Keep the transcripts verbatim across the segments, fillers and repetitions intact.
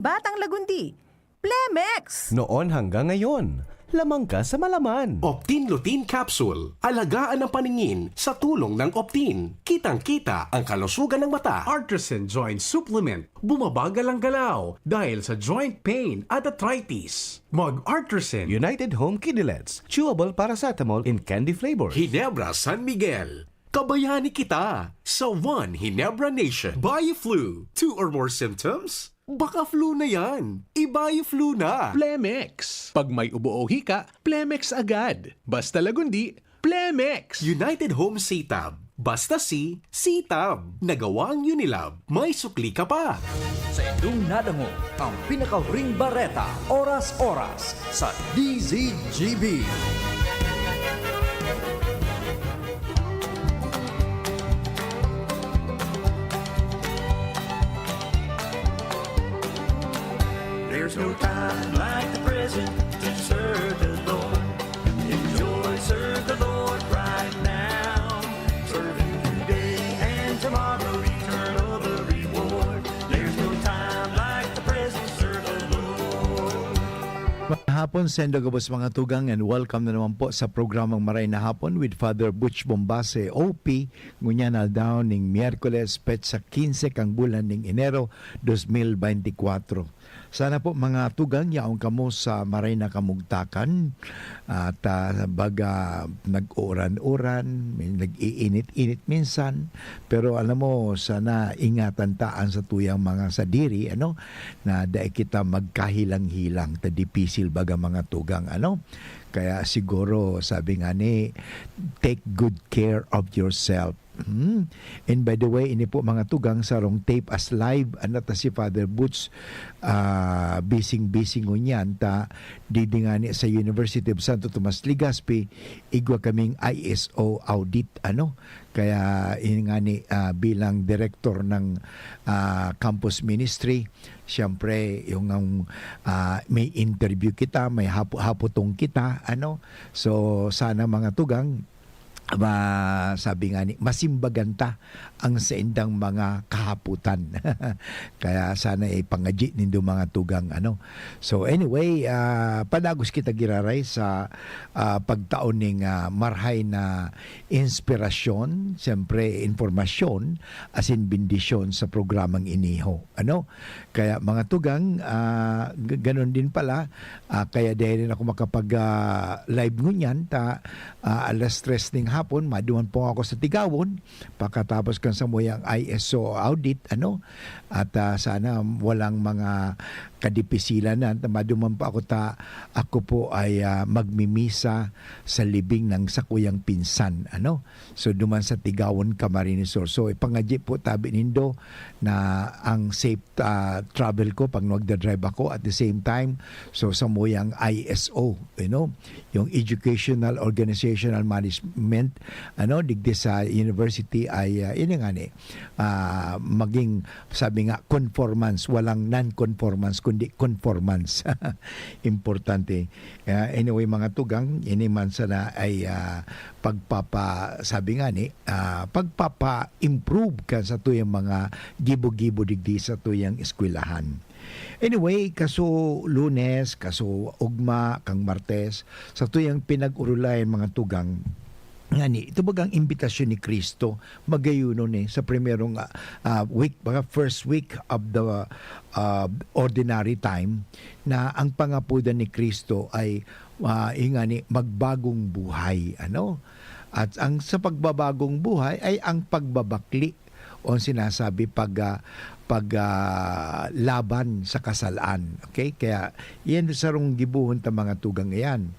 Batang Lagundi, Plemex! Noon hanggang ngayon, lamang ka sa malaman. Optin Lutein Capsule. Alagaan ang paningin sa tulong ng Optin. Kitang-kita ang kalusugan ng mata. Artisan Joint Supplement. Bumabagal ang galaw dahil sa joint pain at arthritis. Mag Artisan. United Home Kidilets, chewable paracetamol in candy flavor. Ginebra San Miguel. Kabayani kita sa One Ginebra Nation. Bioflu. Two or more symptoms? Baka flu na yan. I-Bioflu na. Plemex. Pag may ubo o hika, Plemex agad. Basta Lagundi, Plemex. United Home C-Tab. Basta C, C-Tab. Nagawang Unilab. May sukli ka pa. Sa indong nadangog ang pinakahuring bareta, oras-oras sa D Z G B. There's no time like the present to serve the Lord. Enjoy, serve the Lord right now. Serve Him today and tomorrow, eternal the reward. There's no time like the present, serve the Lord. Maray na hapon, saindo gabos mga tugang, and welcome na naman po sa programang Maray na Hapon with Father Butch Bombase, O P, ngunyan aldaw ning Miyerkules, petsa quince kang bulan ning Enero, dos mil beintikwatro. Sana po, mga tugang, yaon kamo sa maray na kamugtakan at, ah, baga nag-uuran-uran, may nag-iinit-init minsan. Pero alam mo, sana ingatan ta an satuyang mga sadiri, ano, na dai kita magkahilang-hilang, ta dipisil baga, mga tugang, ano. Kaya siguro, sabi nga ni, take good care of yourself. Hmm. And by the way, ini po, mga tugang, sarong tape as live, ano ta, si Father Butch, ah, bising-bising ngunyan, ta, didi ngani sa University of Santo Tomas Legazpi, igwa kaming I S O audit, ano. Kaya, ini ngani, ah, bilang director ng, ah, campus ministry, siyempre, yung, ang, ah, may interview kita, may hapu-, haputong kita, ano. So, sana, mga tugang, ma-, sabi nga ni, masimbagan ta ang saindang mga kahaputan. Kaya sana ipangadyi nindo, mga tugang, ano. So anyway, ah, padagos kita giraray sa, ah, pagtao ning, ah, marhay na inspirasyon, siyempre impormasyon, asin bendisyon sa programang iniho, ano. Kaya, mga tugang, ah, g-, ganon din pala, ah, kaya dai rin ako makapag, ah, live ngunyan ta, ah, alas tres ning hapon, maduman po ako sa Tigawon, pakatapos kan samuyang I S O audit, ano, at, ah, sana walang mga kadipisilan na, maduman po ako ta, ako po ay, ah, magmimisa sa libing ng sakuyang pinsan, ano. So, duman sa Tigawon, Camarines Sur. So, ipangadyi po tabi nindo na ang safe, ah, travel ko pag nagda-drive ako. At the same time, so, samuyang I S O, you know, yung Educational Organizational Management, ano, digdi sa university ay, ah, ini nga ni, ah, maging, sabi nga, conformance, walang non-conformance, kundi conformance. Importante. Ah, anyway, mga tugang, ini man sana ay, ah, pagpapa-, sabi nga ni, ah, pagpapa-improve kan satuyang mga gibo-gibo digdi satuyang eskwelahan. Anyway, kaso Lunes, kaso ugma, kang Martes, satuyang pinag-orolayan, mga tugang, ngani, ito bagang imbitasyon ni Cristo, magayunon, eh, sa primerong, ah, ah, week, baga first week of the, ah, ordinary time, na ang pangapodan ni Cristo ay, ah, ingani, magbagong buhay, ano? At ang sa pagbabagong buhay ay ang pagbabakli o sinasabi pag, ah, pag, ah, laban sa kasalaan. Okay? Kaya yan sarong gibohon ta, mga tugang, iyan,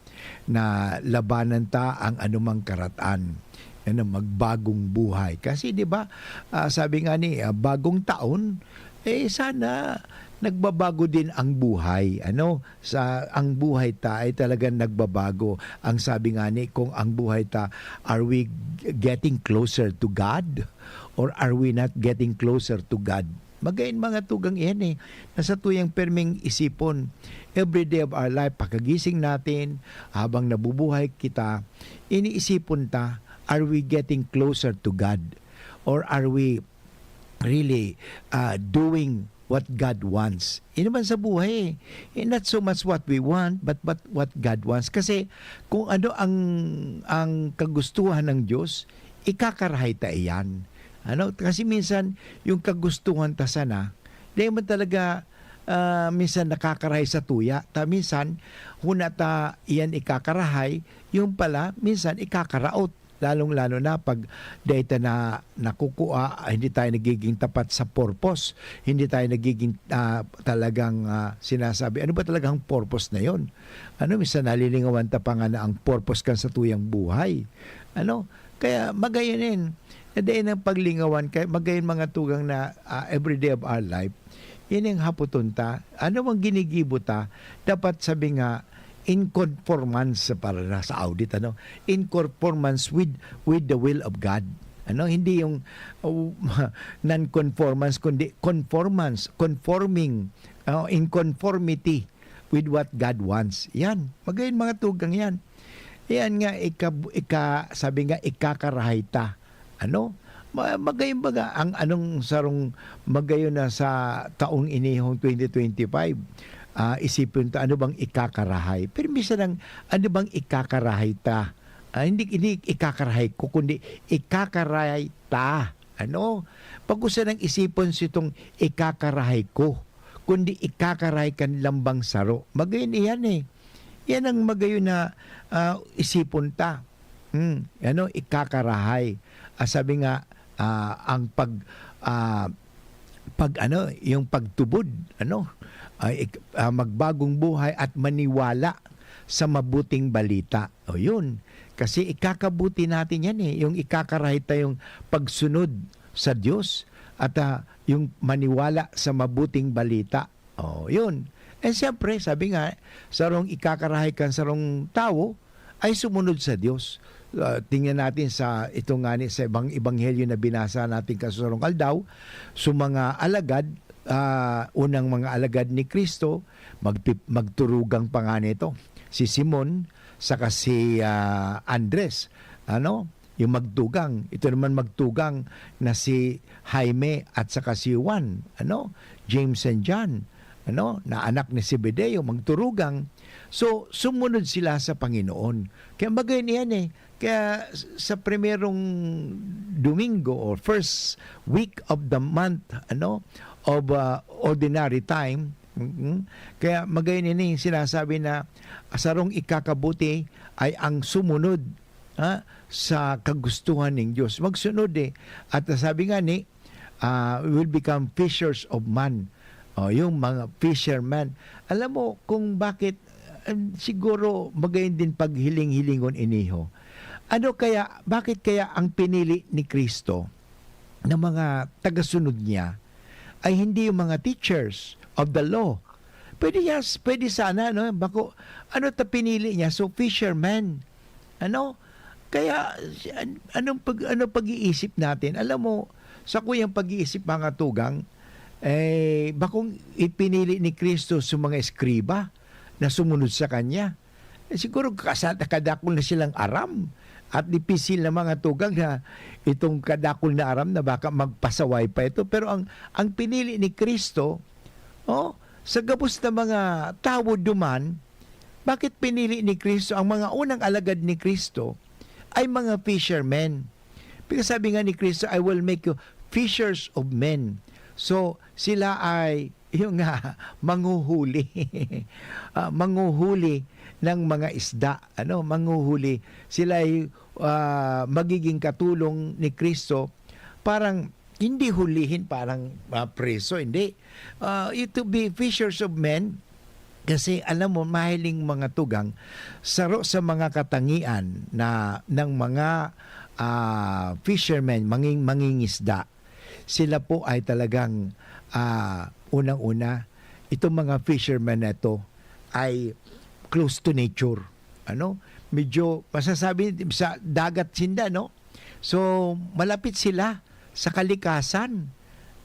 na labanan ta ang anumang karatan. Ano, magbagong buhay. Kasi, di ba, ah, sabi nga ni, ah, bagong taon, eh, sana nagbabago din ang buhay. Ano, sa, ang buhay ta ay talagang nagbabago. Ang sabi nga ni, kung ang buhay ta, are we getting closer to God? Or are we not getting closer to God? Magayon, mga tugang, iyan, eh, na satuyang perming isipon, every day of our life, pagkagising natin, habang nabubuhay kita, iniisipon ta, are we getting closer to God? Or are we really, ah, doing what God wants. Yun naman sa buhay eh. Eh, not so much what we want, but, but what God wants. Kasi kung ano ang, ang kagustuhan ng Diyos, ikakarahay ta iyan. Ano? Kasi minsan, yung kagustuhan ta sana, dahil man talaga, ah, minsan nakakarahay sa tuya. Ta minsan, huna ta iyan ikakarahay, yung pala, minsan ikakaraot. Lalong-lalo na pag dai ta na nakukua, hindi tayo nagiging tapat sa purpose, hindi tayo nagiging, ah, talagang, ah, sinasabi, "Ano ba talagang purpose na yon?" Ano, minsan nalilingawan ta pa nga na ang purpose kan sa tuyang buhay. Ano? Kaya magayon yan. Na dai nang paglingawan, kaya magayon mga tugang na, ah, everyday of our life, yan ang haputon ta. Ano bang ginigibo ta? Dapat sabi nga, in conformance para na sa audit, ano? In conformance with, with the will of God. Ano? Hindi yung, oh, non-conformance, kundi conformance, conforming, oh, in conformity with what God wants. Yan. Magayon mga tugang yan. Yan nga, ika, ika, sabi nga, ikakarahay ta. Ano? Ma-, magayon baga ang anong sarong magayon na sa taong inihong twenty twenty-five. Ah, isipon ta, ano bang ikakarahay? Pero minsan ang, ano bang ikakarahay ta? Ah, hindi, hindi ikakarahay ko, kundi ikakarahay ta. Ano? Pag-usa nang isipon sitong ikakarahay ko, kundi ikakarahay kan lambang saro. Magayon iyan eh. Yan ang magayon na, ah, isipon ta. Hmm, ano, ikakarahay. Ah, sabi nga, ah, ang pag, ah, pag ano, yung pagtubod, ano, ah, ik-, ah, magbagong buhay at maniwala sa mabuting balita. O yun, kasi ikakabuti natin yan eh, yung ikakarahay tayong pagsunod sa Diyos at, ah, yung maniwala sa mabuting balita. Oh, yun. And siyempre, sabi nga, sarong ikakarahay kan sarong tawo ay sumunod sa Diyos. Ah, tingnan natin sa ito nga ni sa ibang ebanghelyo na binasa natin kasurong aldaw, so mga alagad, ah, unang mga alagad ni Kristo, magpi-, magturugang pa nga nito, si Simon saka si, ah, Andres, ano? Yung magtugang. Ito naman magtugang na si Jaime at saka si Juan, ano? James and John, ano? Na anak ni Zebedeo, magturugang. So, sumunod sila sa Panginoon. Kaya magayon iyan eh. Kaya s-, sa primerong Domingo or first week of the month, ano, of, ah, ordinary time, mm, kaya magayon ini yung sinasabi na sarong ikakabuti ay ang sumunod, ha, sa kagustuhan ning Diyos. Magsunod eh. At sabi nga ni, ah, "We will become fishers of man." O, yung mga fisherman. Alam mo kung bakit, um, siguro magayon din paghiling-hilingon iniho. Ano kaya, bakit kaya ang pinili ni Kristo na mga tagasunod niya ay hindi yung mga teachers of the law? Pwede, yes, pwede sana, no? Bako, ano ta pinili niya? So, fisherman. Ano? Kaya, an-, anong pag-, ano pag-iisip natin? Alam mo, sa kuyang pag-iisip, mga tugang, eh, bakong ipinili ni Kristo sa mga eskriba na sumunod sa kanya? Eh, siguro kasa-, kadakul na silang aram at dipisil na mga tugang na itong kadakul na aram na baka magpasaway pa ito. Pero ang, ang pinili ni Kristo, oh, sa gabos na mga tawo duman, bakit pinili ni Kristo ang mga unang alagad ni Kristo ay mga fishermen? Because sabi nga ni Kristo, "I will make you fishers of men." So, sila ay, yung nga, manghuhuli. Ah, manghuhuli ng mga isda, ano, manghuhuli. Sila ay, ah, magiging katulong ni Kristo. Parang hindi hulihin, parang, ah, preso, hindi. Ah, you to be fishers of men, kasi alam mo, mahiling mga tugang, saro sa mga katangian na, ng mga, ah, fishermen, manging-, mangingisda, sila po ay talagang, ah, unang-una, itong mga fishermen na ito ay close to nature. Ano? Medyo masasabi sa dagat sinda, no? So, malapit sila sa kalikasan.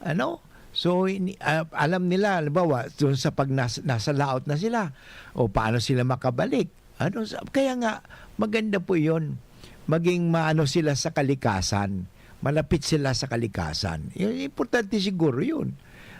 Ano? So, ini-, ah, alam nila, halimbawa, dun sa pag nas-, nasa laot na sila, o paano sila makabalik. Ano? Sa-, kaya nga, maganda po yun. Maging maano sila sa kalikasan. Malapit sila sa kalikasan. Yun, importante siguro yun.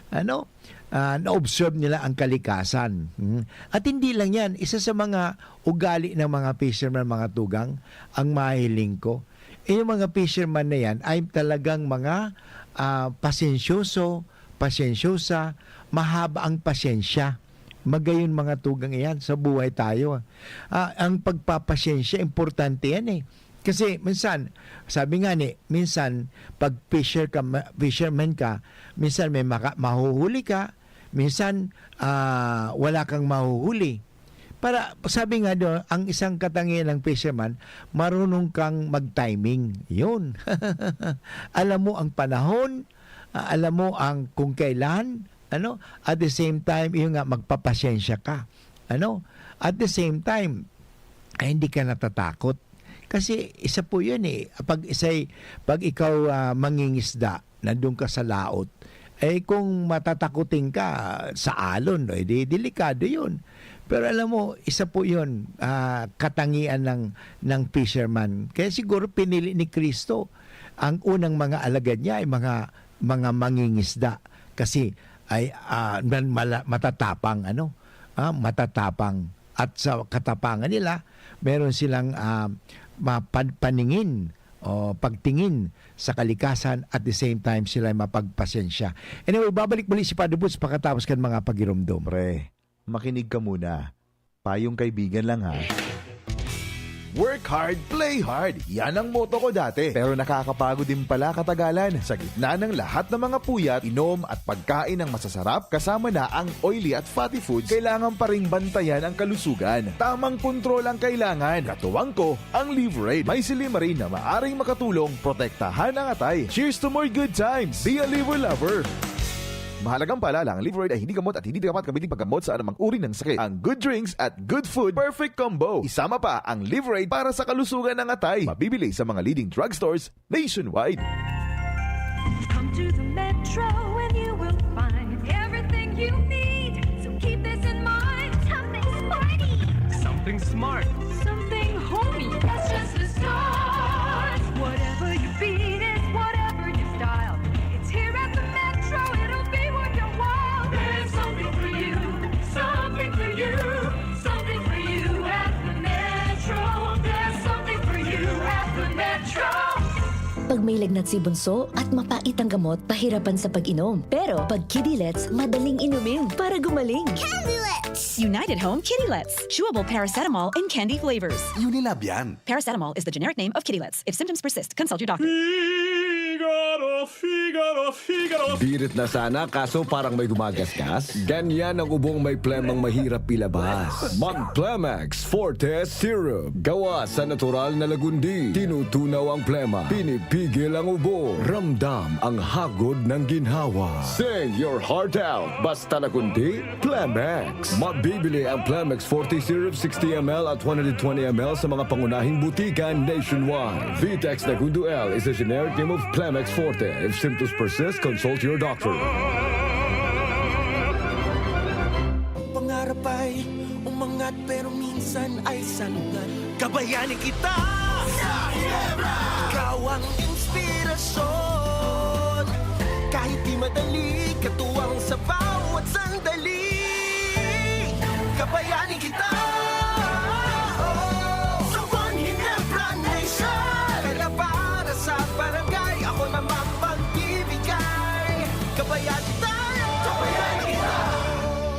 Ano? ah, na-observe nila ang kalikasan. Mm. At hindi lang yan, isa sa mga ugali ng mga fisherman, mga tugang, ang mahiling ko. Eh, yung mga fisherman na yan ay talagang mga, ah, pasensyoso, pasensyosa, mahaba ang pasensya. Magayon mga tugang iyan sa buhay tayo. Ah, ang pagpapasensya, importante yan eh. Kasi minsan, sabi nga ni, minsan, pag fisher ka, ma-, fisherman ka, minsan may maka-, mahuhuli ka, minsan, ah, wala kang mahuhuli. Para, sabi nga doon, ang isang katangian ng fisherman, marunong kang mag-timing. Yun. Alam mo ang panahon, ah, alam mo ang kung kailan, ano, at the same time, yun nga, magpapasensya ka. Ano? At the same time, ay hindi ka natatakot. Kasi isa po yun eh. Pag isa'y, pag ikaw, ah, mangingisda, nandun ka sa laot, eh kung matatakotin ka sa alon, eh di delikado yun. Pero alam mo, isa po yun, ah, katangian ng, ng fisherman. Kaya siguro pinili ni Kristo ang unang mga alagad niya ay mga, mga mangingisda. Kasi ay, ah, nan-, mala-, matatapang, ano, ah, matatapang. At sa katapangan nila, meron silang, ah, mapan-, paningin o pagtingin sa kalikasan, at the same time, sila mapagpasensya. Anyway, babalik muli si Father Boots pakatapos kan mga pagiromdom. Pre, makinig ka muna. Payong kaibigan lang, ha. Work hard, play hard. Yan ang motto ko dati. Pero nakakapagod din pala katagalan. Sa gitna ng lahat ng mga puyat, inom at pagkain ng masasarap, kasama na ang oily at fatty foods, kailangan pa ring bantayan ang kalusugan. Tamang kontrol ang kailangan. Katuwang ko, ang Liverade. May silymarin na maaring makatulong protektahan ang atay. Cheers to more good times! Be a Liver Lover! Mahalagang paalala, ang Liverade ay hindi gamot at hindi dapat gamitin paggamot sa anumang uri ng sakit. Ang good drinks at good food, perfect combo. Isama pa ang Liverade para sa kalusugan ng atay. Mabibili sa mga leading drugstores nationwide. Come to the Metro and you will find everything you need. So keep this in mind. Something sporty. Something smart. Something homey. That's just the start. Whatever your beat is, whatever your style, it's here at the Metro. It'll be worth your while. There's something for you. Something for you. Something for you at the Metro. There's something for you at the Metro. Pag may lagnat si Bunso at mapait ang gamot, pahirapan sa pag-inom. Pero pag Kidilets, madaling inumin para gumaling. Kidilets! United Home Kidilets. Chewable paracetamol in candy flavors. Unilab yan. Paracetamol is the generic name of Kidilets. If symptoms persist, consult your doctor. Figaro, Figaro, Figaro. Birit na sana, kaso parang may gumagasgas. Ganyan ang ubong may plemang mahirap ilabas. Mag Plemex Forte Syrup. Gawa sa natural na lagundi. Tinutunaw ang plema. Pinipigil ang ubo. Ramdam ang hagod ng ginhawa. Sing your heart out. Basta lagundi, Plemex. Mabibili ang Plemex Forte Syrup sixty M L at one hundred twenty M L sa mga pangunahing butika nationwide. Vitex Nagundo L is a generic name of Plemex Forte. If symptoms persist, consult your doctor. Ang pangarap ay umangat pero minsan ay salungat. Kabayani kita sa Ginebra! Ikaw ang inspirasyon. Kahit di madali, katuwang sa bawat sandali. Kabayani kita! Sa One Ginebra Nation! Pera para sa barangay, ako na mapagbibigay. Kabayani tayo! Kabayani kita!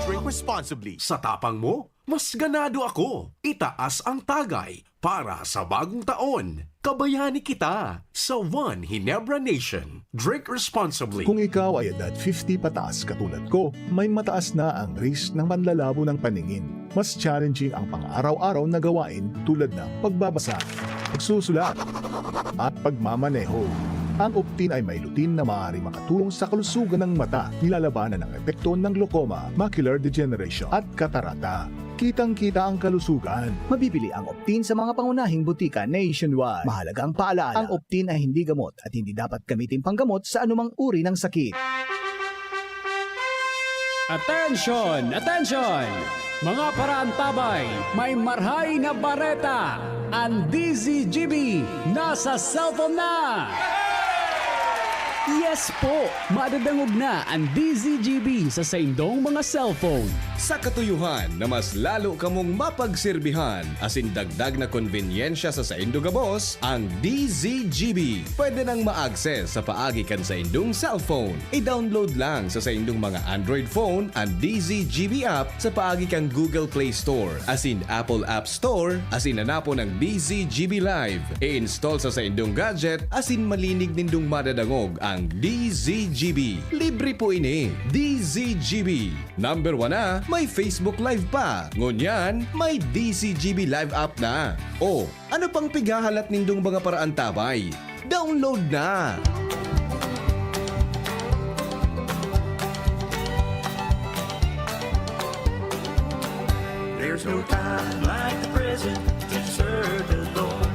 Drink responsibly. Sa tapang mo, mas ganado ako. Itaas ang tagay para sa bagong taon. Kabayani kita sa One Ginebra Nation. Drink responsibly. Kung ikaw ay edad fifty pataas katulad ko, may mataas na ang risk ng panlalabo ng paningin. Mas challenging ang pang-araw-araw na gawain tulad ng pagbabasa, pagsusulat, at pagmamaneho. Ang Optin ay may lutein na maaaring makatulong sa kalusugan ng mata, nilalabanan ang epekto ng glaucoma, macular degeneration, at katarata. Kitang-kita ang kalusugan. Mabibili ang Optin sa mga pangunahing butika nationwide. Mahalagang paalala, ang Optin ay hindi gamot at hindi dapat gamitin panggamot sa anumang uri ng sakit. Attention! Attention! Mga paraantabay, may marhay na bareta! Ang D Z G B nasa cellphone na! Yes po! Madadangog na an D Z G B sa saindong mga cellphone. Sa katuyohan na mas lalo kamong mapagserbihan asin dagdag na konbenyensya sa saindo gabos, ang D Z G B pwede nang ma-access sa paagi kan saindong cellphone. I-download lang sa saindong mga Android phone an D Z G B app sa paagi kan Google Play Store asin Apple App Store asin hanapon ang D Z G B Live. I-install sa saindong gadget asin malinig nindong madadangog ang D Z G B. Libre po ini. D Z G B. Number one na, may Facebook Live pa. Ngunyan, may D Z G B Live app na. O, ano pang pighahalat nindong mga paraantabay? Download na! There's no time like the present to serve the Lord.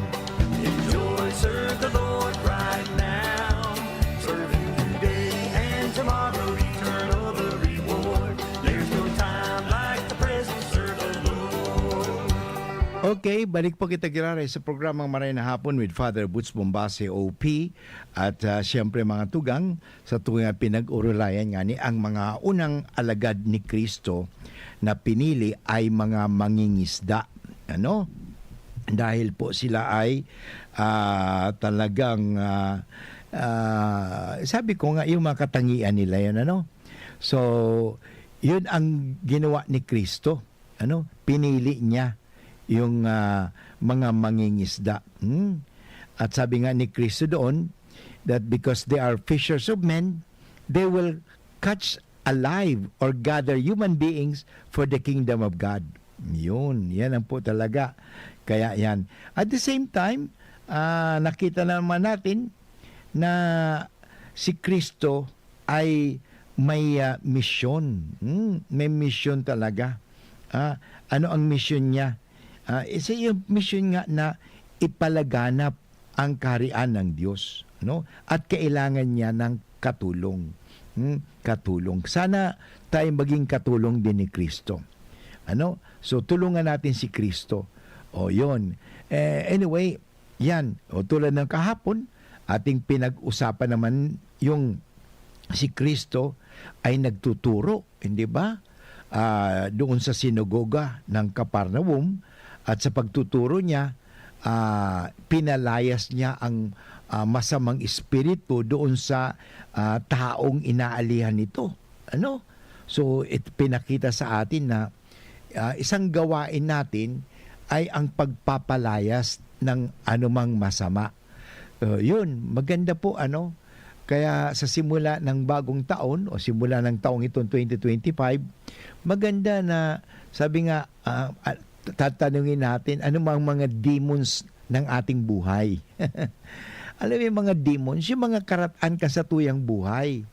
Enjoy, serve the Lord right now. Serve Him today and tomorrow, eternal the reward. There's no time like the present, serve the Lord. Okay, balik po kita giraray sa programang Maray na Hapon with Father Boots Bombase, O P. At ah, siyempre mga tugang, sa tuwing pinag-urulayan nga ni ang mga unang alagad ni Kristo na pinili ay mga mangingisda. Ano? Dahil po sila ay ah, talagang ah, ah, sabi ko nga yung mga katangian nila yan, ano? So, yun ang ginawa ni Kristo. Ano? Pinili niya yung ah, mga mangingisda. Hmm? At sabi nga ni Kristo doon, that because they are fishers of men, they will catch alive or gather human beings for the kingdom of God. Yun, yan ang po talaga. Kaya yan. At the same time, ah, nakita naman natin na si Kristo ay may ah, misyon. Hmm, may misyon talaga. Ah, ano ang misyon niya? Ah, isa yung misyon nga na ipalaganap ang kaharian ng Diyos, no? At kailangan niya ng katulong. Hmm, katulong. Sana tayo maging katulong din ni Kristo. Ano? So, tulungan natin si Kristo. O, yun. Eh, anyway, yan. O, tulad ng kahapon, ating pinag-usapan naman yung si Kristo ay nagtuturo, hindi ba? Ah, doon sa sinagoga ng Capernaum, at sa pagtuturo niya, ah, pinalayas niya ang ah, masamang espiritu doon sa ah, taong inaalihan nito. Ano? So, it, pinakita sa atin na ah, isang gawain natin ay ang pagpapalayas ng anumang masama. Uh, yun, maganda po, ano? Kaya sa simula ng bagong taon o simula ng taong itong twenty twenty-five, maganda na, sabi nga, ah, ah, tatanungin natin, ano mang mga demons ng ating buhay? Alam mo yung mga demons, yung mga karatan ka sa tuyang buhay.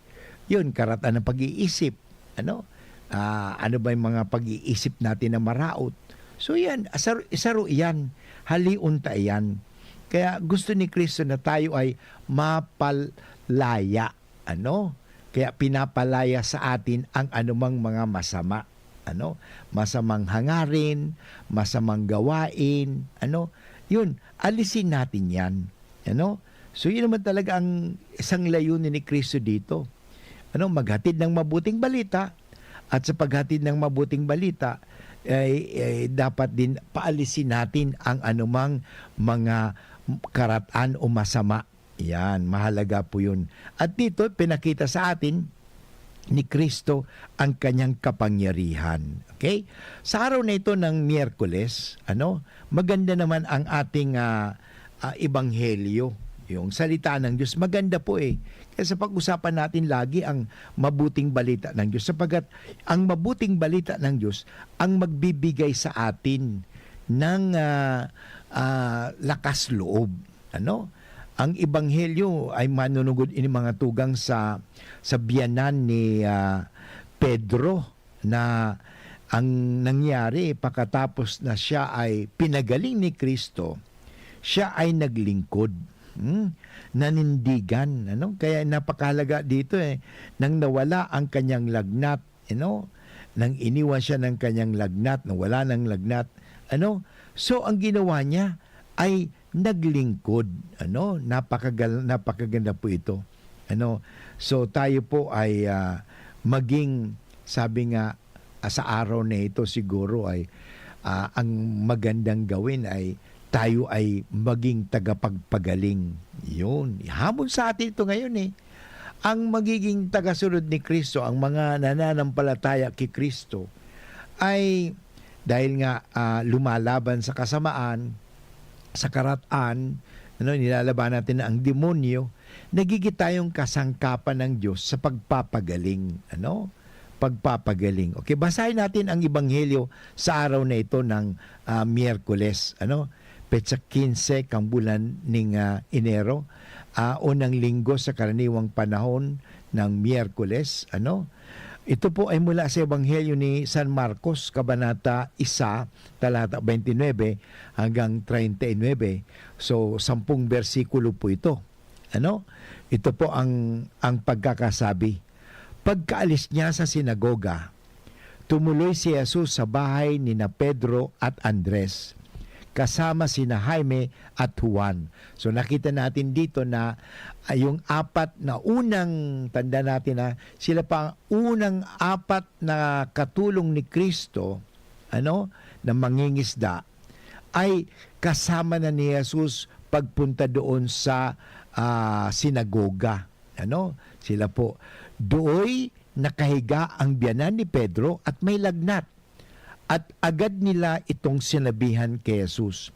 Yun, karatan ng pag-iisip. Ano? Ah, ano ba yung mga pag-iisip natin na maraot? So yan, saro, saro yan. Halion ta yan. Kaya gusto ni Kristo na tayo ay mapalaya. Ano? Kaya pinapalaya sa atin ang anumang mga masama. Ano? Masamang hangarin, masamang gawain. Ano? Yun, alisin natin yan. Ano? So yun naman talaga ang isang layunin ni Kristo dito. Ano? Maghatid ng mabuting balita. At sa paghatid ng mabuting balita, ay, ay dapat din paalisin natin ang anumang mga karatan o masama. Yan, mahalaga po yun. At dito, pinakita sa atin ni Kristo ang kanyang kapangyarihan. Okay? Sa araw na ito ng Miyerkules, ano, maganda naman ang ating ah, ah, ebanghelyo. Yung salita ng Diyos, maganda po eh. Kaya sa pag-usapan natin lagi ang mabuting balita ng Diyos. Sapagkat ang mabuting balita ng Diyos ang magbibigay sa atin ng ah, ah, lakas loob. Ano? Ang ebanghelyo ay manunugod ini mga tugang sa sa biyanan ni ah, Pedro, na ang nangyari pakatapos na siya ay pinagaling ni Kristo, siya ay naglingkod. Hmm? Nanindigan, ano? Kaya napakahalaga dito eh, nang nawala ang kanyang lagnat, you know? Nang iniwan siya ng kanyang lagnat, nawala ng lagnat, ano? So, ang ginawa niya ay naglingkod, ano? Napakagal-, napakaganda po ito. Ano? So, tayo po ay, ah, maging, sabi nga, ah, sa araw na ito siguro ay, ah, ang magandang gawin ay tayo ay maging tagapagpagaling. Yun. Hamon sa atin ito ngayon eh. Ang magiging tagasunod ni Kristo, ang mga nananampalataya kay Kristo, ay dahil nga, ah, lumalaban sa kasamaan, sa karatan, ano, nilalaban natin na ang demonyo, nagiging tayong kasangkapan ng Diyos sa pagpapagaling, ano? Pagpapagaling. Okay, basahin natin ang ebanghelyo sa araw na ito ng, ah, Miyerkules, ano? Petsa quince kang bulan ning, ah, Enero, ah, unang linggo sa karaniwang panahon ng Miyerkules, ano? Ito po ay mula sa Ebanghelyo ni San Marcos, Kabanata isa, talata twenty-nine hanggang treinta y nuebe. So, sampung bersikulo po ito. Ano? Ito po ang, ang pagkakasabi. Pagkaalis niya sa sinagoga, tumuloy si Jesus sa bahay ni na Pedro at Andres, kasama sina Jaime at Juan. So, nakita natin dito na, ah, yung apat na unang, tanda natin na sila pa ang unang apat na katulong ni Kristo, ano, na mangingisda, ay kasama na ni Jesus pagpunta doon sa, ah, sinagoga. Ano? Sila po. Dooy nakahiga ang biyanan ni Pedro at may lagnat. At agad nila itong sinabihan kay Jesus.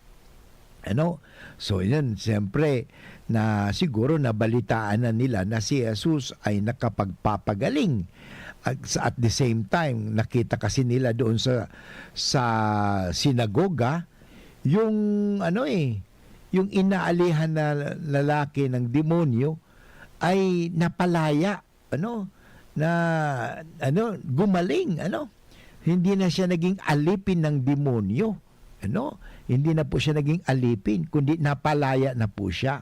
Ano? So, yun, siyempre, na siguro nabalitaan na nila na si Jesus ay nakapagpapagaling. At, sa- at the same time, nakita kasi nila doon sa, sa sinagoga, yung, ano eh, yung inaalihan na lalaki ng demonyo ay napalaya, ano, na, ano, gumaling, ano. Hindi na siya naging alipin ng demonyo, ano. Hindi na po siya naging alipin, kundi napalaya na po siya.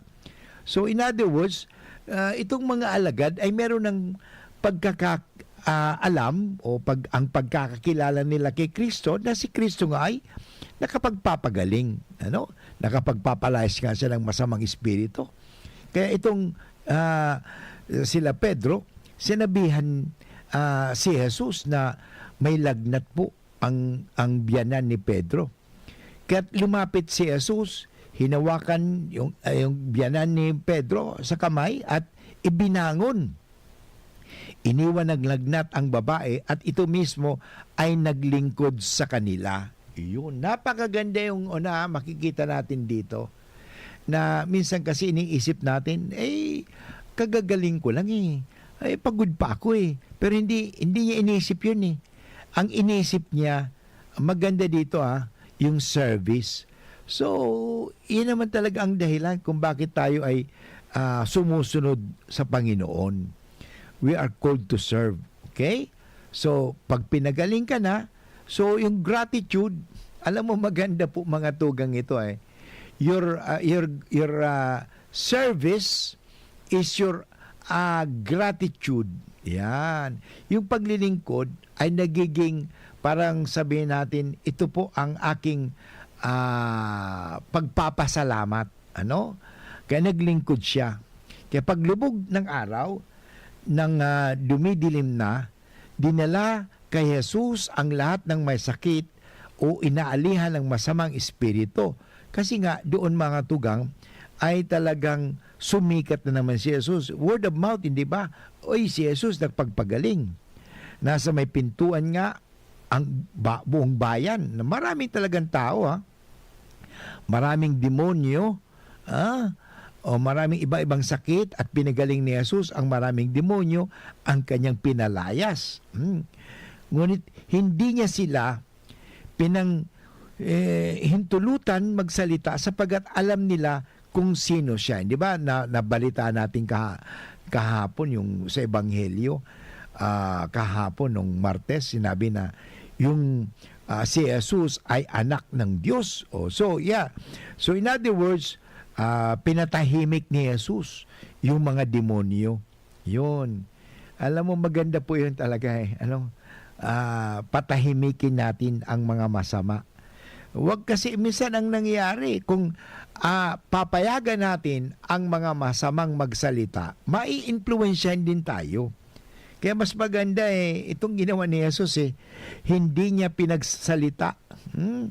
So, in other words, ah, itong mga alagad ay meron ng pagkaka-, ah, alam o pag-, ang pagkakakilala nila kay Kristo, na si Kristo nga ay nakapagpapagaling, ano? Nakapagpapalayas nga siya ng masamang espiritu. Kaya itong, ah, sila Pedro, sinabihan, ah, si Jesus na may lagnat po ang, ang biyanan ni Pedro. Kaya't lumapit si Jesus, hinawakan yung, ah, yung biyanan ni Pedro sa kamay at ibinangon. Iniwan ng lagnat ang babae at ito mismo ay naglingkod sa kanila. Yun, napakaganda yung una, makikita natin dito na minsan kasi iniisip natin, "Eh, kagagaling ko lang eh. Ay, pagod pa ako eh." Pero hindi, hindi niya iniisip yun eh. Ang iniisip niya, maganda dito ah, yung service. So, yun naman talaga ang dahilan kung bakit tayo ay, ah, sumusunod sa Panginoon. We are called to serve. Okay? So, pag pinagaling ka na, so yung gratitude, alam mo, maganda po mga tugang ito eh. Your, ah, your, your, ah, service is your, ah, gratitude. Yan. Yung paglilingkod ay nagiging, parang sabihin natin, ito po ang aking, ah, pagpapasalamat. Ano? Kaya naglingkod siya. Kaya paglubog ng araw, nang, ah, dumidilim na, dinala kay Jesus ang lahat ng may sakit o inaalihan ng masamang espiritu. Kasi nga, doon mga tugang, ay talagang sumikat na naman si Jesus. Word of mouth, hindi ba? Oy, si Jesus nagpagpagaling. Nasa may pintuan nga ang ba-, buong bayan. Maraming talagang tao, ha? Maraming demonyo, ah, o maraming iba-ibang sakit at pinagaling ni Jesus ang maraming demonyo, ang kanyang pinalayas. Hmm. Ngunit hindi niya sila pinang-, eh, hintulutan magsalita sapagkat alam nila kung sino siya. Di ba? Na, nabalita natin kaha-, kahapon yung sa Ebanghelyo, ah, kahapon nung Martes, sinabi na yung, ah, si Jesus ay anak ng Diyos. Oh, so, yeah. So, in other words, ah, pinatahimik ni Jesus yung mga demonyo. Yun. Alam mo, maganda po yun talaga eh. Ano? Ah, patahimikin natin ang mga masama. Huwag kasi, minsan ang nangyayari, kung, ah, papayagan natin ang mga masamang magsalita, maiimpluwensyahan din tayo. Kaya mas maganda, eh, itong ginawa ni Jesus, eh, hindi niya pinagsalita, hmm,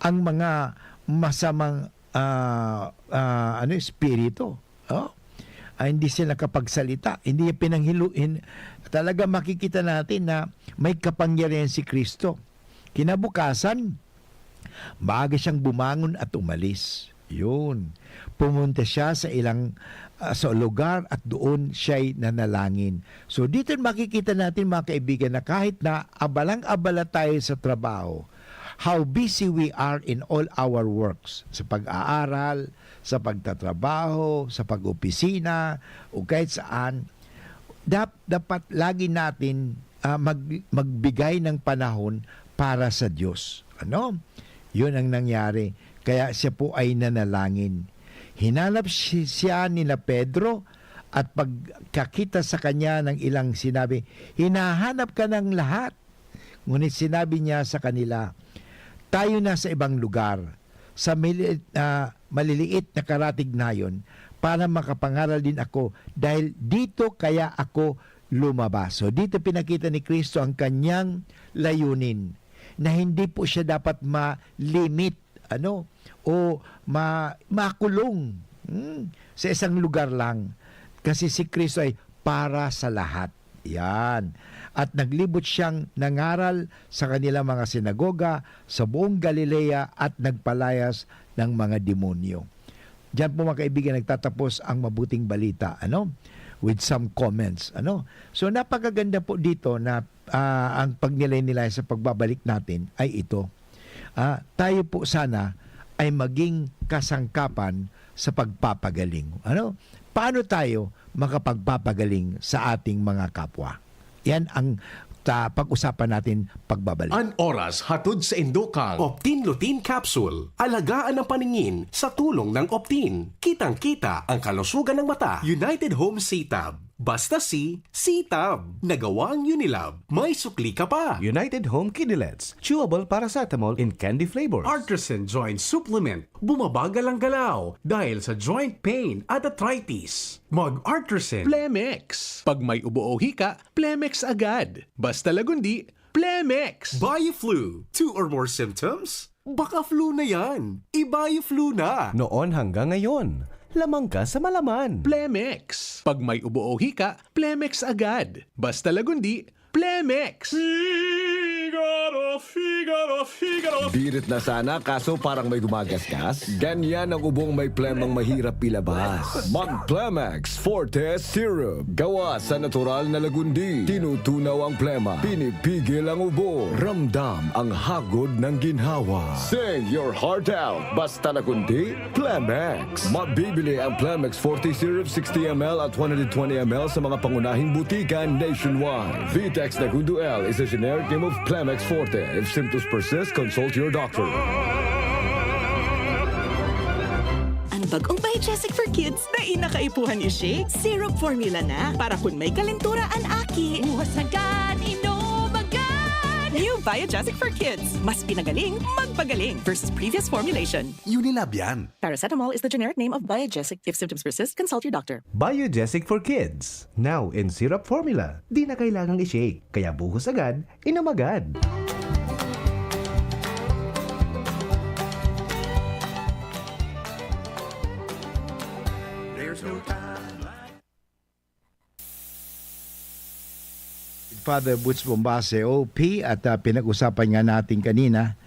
ang mga masamang, ah, ah, ano, espiritu. Oh? Ah, hindi siya nakapagsalita, hindi niya pinanghilu-, hin-, talaga makikita natin na may kapangyarihan si Kristo. Kinabukasan, maaga siyang bumangon at umalis. Yun. Pumunta siya sa ilang, ah, sa lugar at doon siya'y nanalangin. So, dito makikita natin, mga kaibigan, na kahit na abalang-abala tayo sa trabaho, how busy we are in all our works, sa pag-aaral, sa pagtatrabaho, sa pag-opisina, o kahit saan, dap-, dapat lagi natin, ah, mag-, magbigay ng panahon para sa Diyos. Ano? Yun ang nangyari. Kaya siya po ay nanalangin. Hinanap si-, siya ni na Pedro at pagkakita sa kanya ng ilang sinabi, "Hinahanap ka ng lahat." Ngunit sinabi niya sa kanila, "Tayo na sa ibang lugar, sa mili-, ah, maliliit na karatig nayon, para makapangaral din ako, dahil dito kaya ako lumabas." So, dito pinakita ni Kristo ang kanyang layunin, na hindi po siya dapat ma-limit, ano, o ma-, makulong, hmm, sa isang lugar lang. Kasi si Kristo ay para sa lahat. Yan. At naglibot siyang nangaral sa kanilang mga sinagoga sa buong Galilea at nagpalayas ng mga demonyo. Diyan po, mga kaibigan, nagtatapos ang mabuting balita, ano? With some comments, ano? So, napakaganda po dito na, ah, ang pagnilay-nilay sa pagbabalik natin ay ito. Ah, tayo po sana ay maging kasangkapan sa pagpapagaling. Ano? Paano tayo makapagpapagaling sa ating mga kapwa? Yan ang ta-, pag-usapan natin pagbabalik. An oras hatod sa indokang Optin Lutein Capsule. Alagaan ang paningin sa tulong ng Optin. Kitang-kita ang kalusugan ng mata. United Home C-Tab. Basta C, C-Tab. Nagawa ang Unilab. May sukli ka pa. United Home Kidilets. Chewable paracetamol in candy flavors. Artisan Joint Supplement. Bumabagal ang galaw dahil sa joint pain at arthritis. Mag-Artisan. Plemex. Pag may ubo o hika, Plemex agad. Basta lagundi, Plemex. Bioflu. Two or more symptoms? Baka flu na yan. I-Bioflu na. Noon hanggang ngayon, lamang ka sa malaman. Plemex. Pag may ubo o hika, Plemex agad. Basta lagundi, Plemex. Figaro, Figaro, Figaro. Birit na sana, kaso parang may gumagasgas. Ganyan ang ubong may plemang mahirap ilabas. Mag Plemex Forte Syrup. Gawa sa natural na lagundi. Tinutunaw ang plema. Pinipigil ang ubo. Ramdam ang hagod ng ginhawa. Sing your heart out. Basta lagundi, Plemex. Mabibili ang Plemex Forte Syrup sixty M L at one hundred twenty M L sa mga pangunahing butika nationwide. Vitex Negundo L is a generic name of Plemex Forte. If symptoms persist, consult your doctor. Ang bagong Biogesic for Kids, dai na kaipuhan i-shake. Syrup formula na, para kun may kalentura an aki. Buhos agad, inom agad! New Biogesic for Kids. Mas pinagaling, magpagaling versus previous formulation. Unilab yan. Paracetamol is the generic name of Biogesic. If symptoms persist, consult your doctor. Biogesic for Kids. Now in syrup formula. Di na kailangang i-shake. Kaya buhos agad, inom agad. There's no time like Father Butch Bombase, O P, at, ah, pinag-usapan nga natin kanina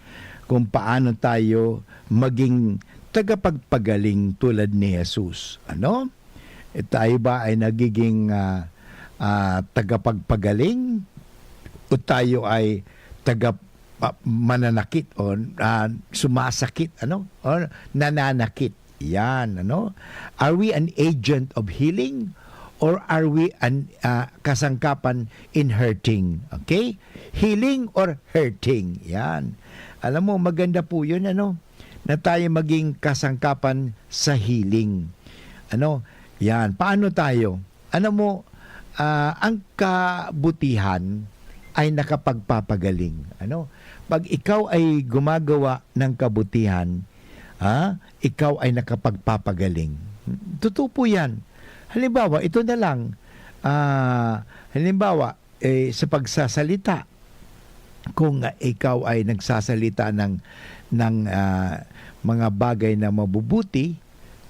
kung paano tayo maging tagapagpagaling tulad ni Jesus. Ano? Eh, tayo ba ay nagiging, ah, ah, tagapagpagaling o tayo ay taga-, ah, mananakit o, ah, sumasakit, ano? O nananakit? Yan, ano? Are we an agent of healing or are we an, ah, kasangkapan in hurting? Okay? Healing or hurting? Yan. Alam mo, maganda po yun, ano? Na tayo maging kasangkapan sa healing. Ano? Yan. Paano tayo? Alam mo, ah, ang kabutihan ay nakapagpapagaling. Ano? 'Pag ikaw ay gumagawa ng kabutihan, ah, ikaw ay nakapagpapagaling. Totoo po 'yan. Halimbawa, ito na lang, ah, halimbawa, eh, sa pagsasalita, kung ikaw ay nagsasalita ng, ng, ah, mga bagay na mabubuti,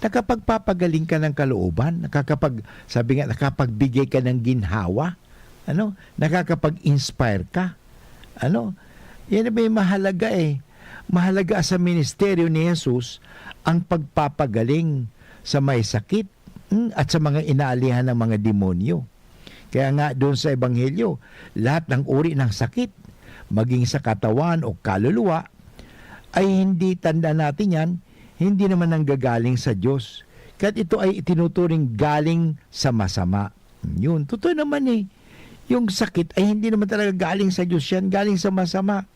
nakapagpapagaling ka ng kalooban, nakakapag-, sabi nga, nakapagbigay ka ng ginhawa, ano, nakakapag-inspire ka. Ano, yan ba yung mahalaga eh. Mahalaga sa ministeryo ni Jesus ang pagpapagaling sa may sakit, hmm, at sa mga inaalihan ng mga demonyo. Kaya nga doon sa Ebanghelyo, lahat ng uri ng sakit, maging sa katawan o kaluluwa, ay hindi, tanda natin yan, hindi naman nanggagaling sa Diyos. Kaya't ito ay itinuturing galing sa masama. Yun, totoo naman eh. Yung sakit ay hindi naman talaga galing sa Diyos yan, galing sa masama.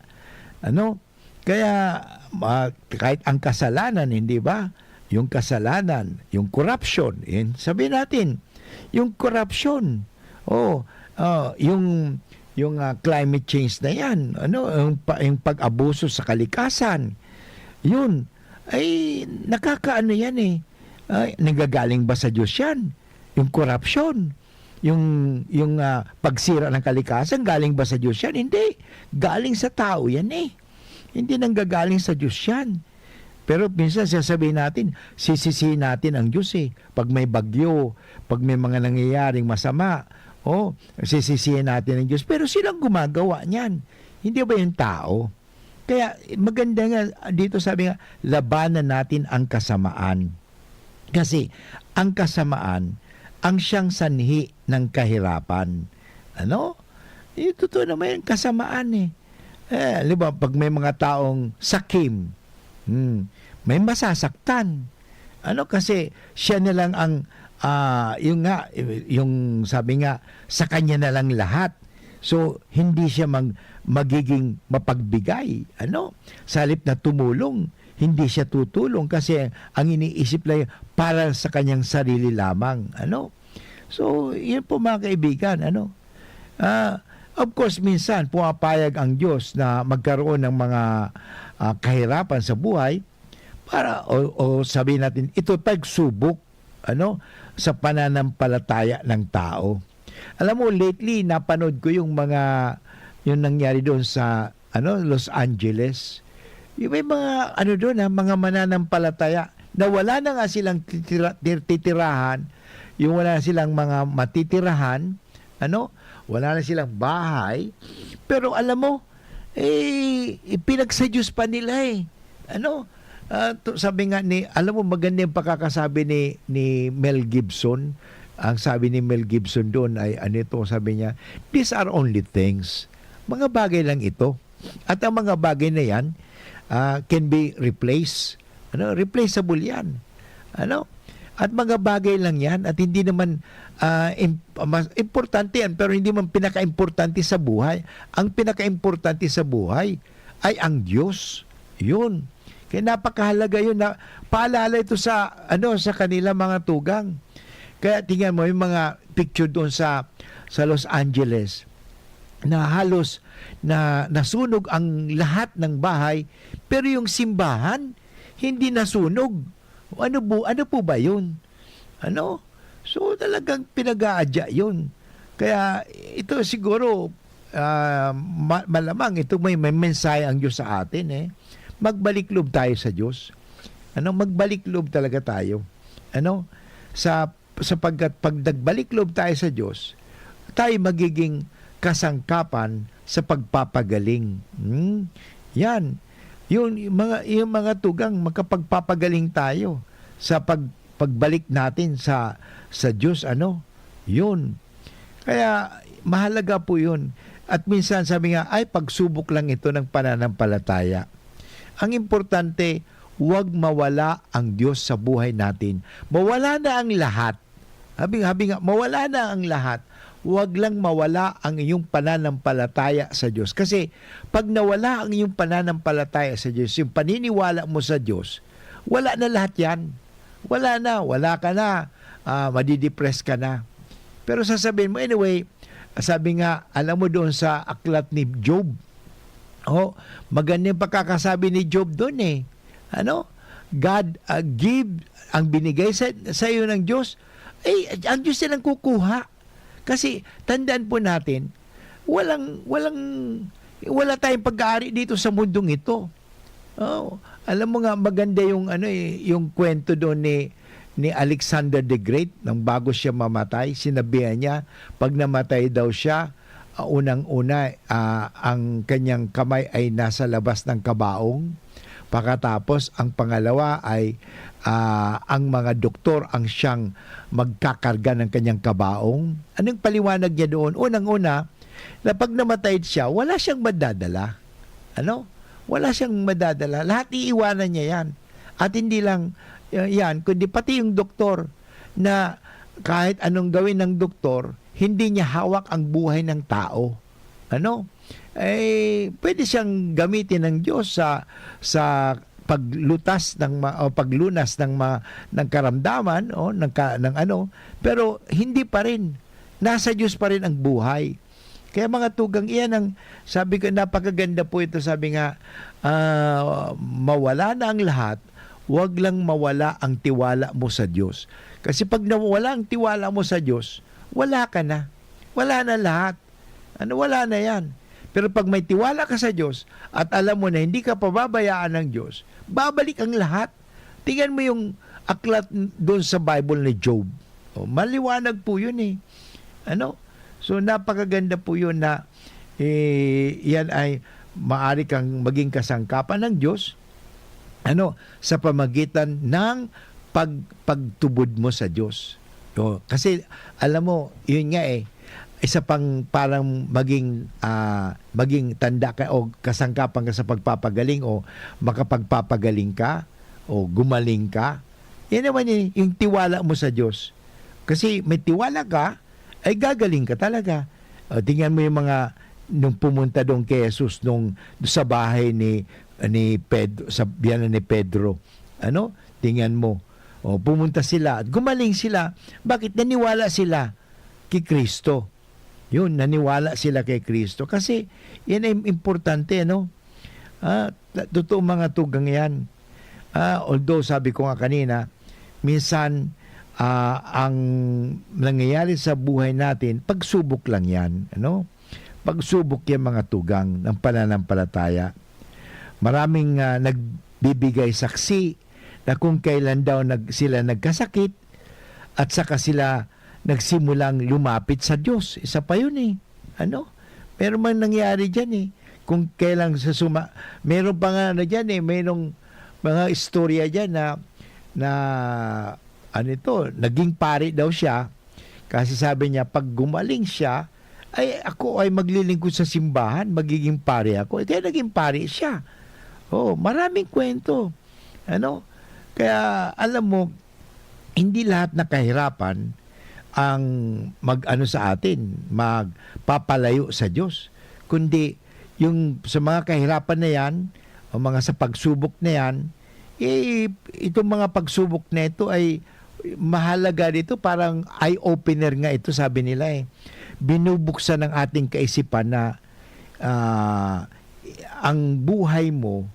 Ano? Kaya, ah, kahit ang kasalanan, hindi ba? Yung kasalanan, yung korupsyon, yun, sabihin natin, yung korupsyon, oh, ah, yung, yung, ah, climate change na yan, ano, yung pa-, yung pag-abuso sa kalikasan, yun, ay nakakaano yan eh. Ay, nanggagaling ba sa Diyos yan? Yung korupsyon, yung, yung, ah, pagsira ng kalikasan, galing ba sa Diyos yan? Hindi. Galing sa tao yan eh. Hindi nanggagaling sa Diyos yan. Pero minsan sasabihin natin, sisisihin natin ang Diyos eh. 'Pag may bagyo, 'pag may mga nangyayaring masama, oh, sisisihin natin ang Diyos. Pero silang gumagawa niyan. Hindi ba yung tao? Kaya maganda nga dito, sabi nga, "Labanan natin ang kasamaan." Kasi ang kasamaan, ang siyang sanhi ng kahirapan. Ano? Eh, totoo naman yung kasamaan eh. Eh, di ba, 'pag may mga taong sakim, hmm, may masasaktan. Ano, kasi siya na lang ang, ah, yung nga, yung sabi nga, sa kanya na lang lahat. So, hindi siya mag-, magiging mapagbigay, ano? Sa halip na tumulong, hindi siya tutulong kasi ang iniisip lang para sa kanyang sarili lamang, ano? So, yun po, mga kaibigan, ano? Ah, of course, minsan pumapayag ang Diyos na magkaroon ng mga, ah, kahirapan sa buhay para, o, o sabihin natin, ito pagsubok, ano, sa pananampalataya ng tao. Alam mo, lately, napanood ko yung mga, yung nangyari doon sa, ano, Los Angeles. Yung may mga, ano doon, ha, mga mananampalataya na wala na nga silang titira-, tir-, titirahan, yung wala na silang mga matitirahan, ano, wala na silang bahay. Pero alam mo, eh, ipinagsa-Diyos pa nila eh. Ano, ah, to, sabi nga ni, alam mo, maganda yung pakakasabi ni, ni Mel Gibson. Ang sabi ni Mel Gibson doon ay, ano ito, sabi niya, "These are only things." Mga bagay lang ito. At ang mga bagay na yan, ah, can be replaced. Ano, replaceable yan. Ano? At mga bagay lang yan at hindi naman, ah, im-, mas importante yan, pero hindi man pinakaimportante sa buhay. Ang pinakaimportante sa buhay ay ang Diyos. Yun. Kaya napakahalaga yun na paalala ito sa, ano, sa kanila, mga tugang. Kaya tingnan mo yung mga picture doon sa, sa Los Angeles na halos na nasunog ang lahat ng bahay, pero yung simbahan hindi nasunog. Ano bu-, ano po ba yun? Ano? So, talagang pinag-aadya yun. Kaya ito siguro, ah, ma-, malamang ito may, may mensahe ang Diyos sa atin eh. Magbalik loob tayo sa Diyos. Ano? Magbalik loob talaga tayo. Ano? Sa, sapagkat 'pag nagbalik loob tayo sa Diyos, tayo magiging kasangkapan sa pagpapagaling. Hmm? Yan. Yun, yung mga, yung mga tugang, makapagpapagaling tayo sa pag-, pagbalik natin sa, sa Diyos, ano? Yun. Kaya, mahalaga po yun. At minsan, sabi nga, "Ay, pagsubok lang ito ng pananampalataya." Ang importante, huwag mawala ang Diyos sa buhay natin. Mawala na ang lahat. Habi, habi nga, mawala na ang lahat. Huwag lang mawala ang iyong pananampalataya sa Diyos. Kasi, 'pag nawala ang iyong pananampalataya sa Diyos, yung paniniwala mo sa Diyos, wala na lahat yan. Wala na, wala ka na, ah, madidepress ka na. Pero sasabihin mo, anyway, sabi nga, alam mo doon sa aklat ni Job, Oh, maganda yung pagkakasabi ni Job dun eh. Ano? God, ah, give, ang binigay sa, sa iyo ng Diyos, eh, ang Diyos din ang kukuha. Kasi, tandaan po natin, walang, walang, wala tayong pag-aari dito sa mundong ito. Oh, alam mo nga, maganda yung, ano eh, yung kwento doon ni, ni Alexander the Great, nang bago siya mamatay, sinabihan niya, pag namatay daw siya, ah, unang-una, ah, ang kanyang kamay ay nasa labas ng kabaong. Pakatapos, ang pangalawa ay, ah, ang mga doktor ang siyang magkakarga ng kanyang kabaong. Anong paliwanag niya doon? Unang-una, na pag namatay siya, wala siyang madadala. Ano? Wala siyang madadala. Lahat iiwanan niya yan. At hindi lang, uh, yan, kundi pati yung doktor na kahit anong gawin ng doktor, hindi niya hawak ang buhay ng tao. Ano? Eh, pwede siyang gamitin ng Diyos sa, sa paglutas ng ma-, o paglunas ng ma-, ng karamdaman, o ng ka-, ng ano, pero hindi pa rin. Nasa Diyos pa rin ang buhay. Kaya mga tugang, iyan ang sabi ko, napakaganda po ito. Sabi nga, ah, "Mawala na ang lahat, wag lang mawala ang tiwala mo sa Diyos." Kasi pag nawala ang tiwala mo sa Diyos, wala ka na. Wala na lahat. Ano, wala na yan. Pero pag may tiwala ka sa Diyos at alam mo na hindi ka pababayaan ng Diyos, babalik ang lahat. Tingnan mo yung aklat doon sa Bible ni Job. O, maliwanag po yun eh. Ano? So, napakaganda po yun na, eh, yan ay maari kang maging kasangkapan ng Diyos, ano, sa pamagitan ng pag-, pagtubod mo sa Diyos. O, kasi, alam mo, yun nga eh, isa pang parang maging, ah, maging tanda ka o kasangkapan ka sa pagpapagaling o makapagpapagaling ka o gumaling ka. Yan naman eh, yung tiwala mo sa Diyos. Kasi may tiwala ka, ay gagaling ka talaga. O, tingnan mo yung mga, nung pumunta doon kay Jesus, nung sa bahay ni, ni Pedro, sa biyanan ni Pedro. Ano? Tingnan mo. O, pumunta sila at gumaling sila. Bakit? Naniwala sila kay Kristo. Yun, naniwala sila kay Kristo. Kasi, yan ay importante, ano? Ah, ta-, totoo mga tugang yan. Ah, although, sabi ko nga kanina, minsan, ah, ang nangyayari sa buhay natin, pagsubok lang yan, ano? Pagsubok yan, mga tugang, ng pananampalataya. Maraming, ah, nagbibigay saksi na kung kailan daw nag-, sila nagkasakit at saka sila nagsimulang lumapit sa Diyos. Isa pa yun eh. Ano? Meron mang nangyari dyan eh. Kung kailan sa suma-, meron pa nga ano dyan eh, mayroong mga istorya dyan na, na, ano ito, naging pari daw siya. Kasi sabi niya, "Pag gumaling siya, ay ako ay maglilingkod sa simbahan, magiging pari ako." Eh, kaya naging pari siya. Oh, maraming kwento. Ano? Kaya, alam mo, hindi lahat na kahirapan ang mag-ano sa atin, magpapalayo sa Diyos. Kundi, yung sa mga kahirapan na yan, o mga sa pagsubok na yan, eh, itong mga pagsubok na ito ay mahalaga dito, parang eye-opener nga ito, sabi nila eh. Binubuksan ng ating kaisipan na, ah, ang buhay mo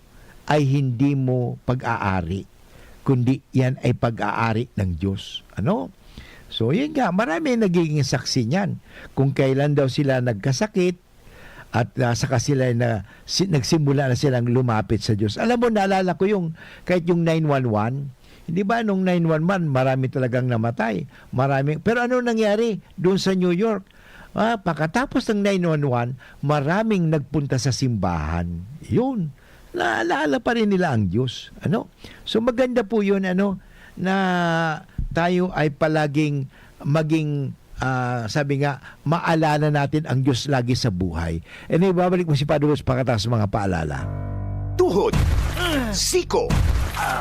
ay hindi mo pag-aari, kundi yan ay pag-aari ng Diyos. Ano? So, yun nga, marami ang nagiging saksi niyan. Kung kailan daw sila nagkasakit, at, ah, saka sila na, si-, nagsimula na silang lumapit sa Diyos. Alam mo, naalala ko yung, kahit yung nine one one, hindi ba nung nine one one, marami talagang namatay. Marami, pero ano nangyari doon sa New York? Ah, pagkatapos ng nine one one, maraming nagpunta sa simbahan. Yun. Naalala pa rin nila ang Diyos. Ano? So, maganda po yun, ano, na tayo ay palaging maging, ah, sabi nga, maalala natin ang Diyos lagi sa buhay. And ibabalik mo si Padre Ros pagkatapos ng mga paalala. Tuhod, siko,